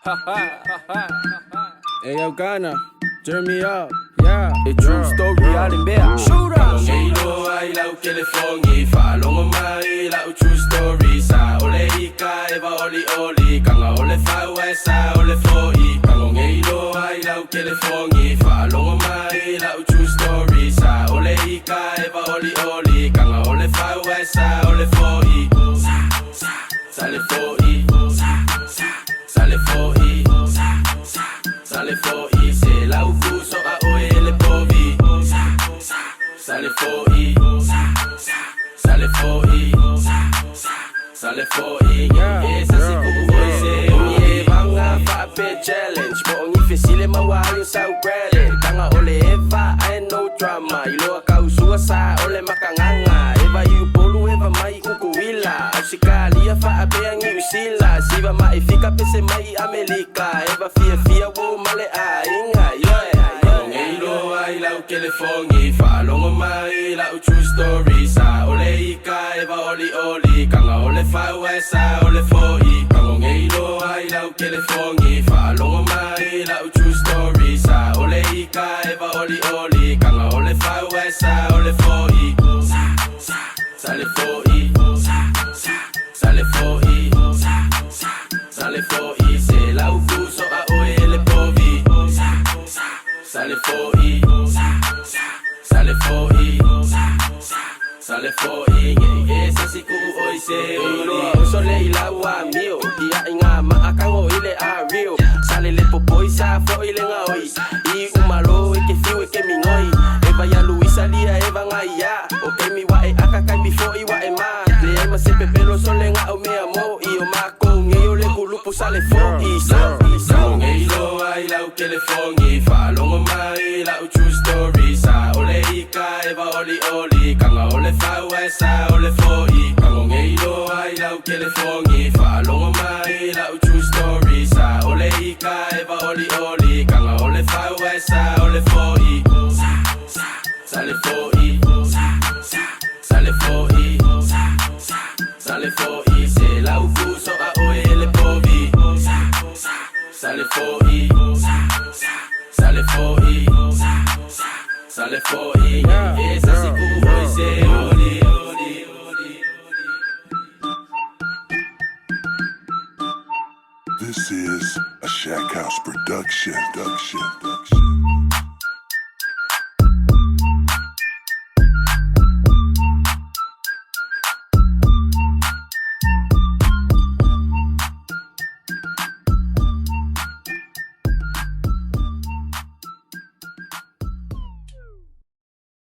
Hey yo, Ghana, turn me up. Yeah, a true story a le mea. Shoot up. Ngeiloa i lau telefoni, faalogo mai lau true story. Sa ole ika e va oli oli, kanga ole fau e sa ole foi. Kago ngeiloa i lau telefoni, faalogo mai lau true story. Sa ole ika e va oli oli, kanga ole fau e sa ole foi. Sa sa sa le foi. Sa sa sa le foi. Sa sa sa le foi. Se lau fuso a oe le povi. Sa sa sa le foi. Sa sa sa le foi. Sa sa sa le foi. E sa se ku oi se e vanga fa pe challenge. Mo ngi fesile mawa yo sau credit. Kanga ole eva I no drama. Iloa kau sua sa ole makanganga. Eva i polu eva mai kukuila. Ausikalia fa apea ngi usila. Siva ma e fika pese mai Amerika. Eva fia fia wo male a inga. Yeah. Ngeiloa i lau telefoni, faalogo mai lau true story. Sa ole ika e va oli oli, kanga ole fau e sa ole foi. Kago ngeiloa i lau telefoni, faalogo mai lau true story. Sa ole ika e va oli oli, kanga ole fau e sa ole foi. Sa sa sa le foi. Sa sa sa le foi. Sa sa sa le foi. Se lau fuso a oe le povi. Sa sa sa le foi. Sa sa sa le foi. Sa sa sa le foi. E sa si ku oi se olo so le i lau a mio. Ia inga ma akango i le a rio. Sa le le popoi sa fo i le ngaoi. I umalo e ke fiu e ke mingoi. Eva ia Luisa lia eva ngai ia. O ke mi wa e aka kai mi fo i wa e ma. Le ai ma se pepelo so le nga o mea mo. I o mako ngei o le kulupu sa le fo i sa i sa. Ngeiloa i lau telefoni, faalogo mai lau true story. Sa ole ika e va oli oli, kanga ole fau e sa ole foi. Kago ngeiloa i lau telefoni, faalogo mai lau true story. Sa ole ika e va oli oli, kanga ole fau e sa ole foi. Sa sa sa le foi. Sa sa sa le foi. Sa sa sa le foi. Se lau fuso a oe le povi. Sa sa sa le foi. Sa sa sa le foi. Sa sa sa le foi. E sa si ku oi se oli oli oli. This is a Shack House production. Production. Production.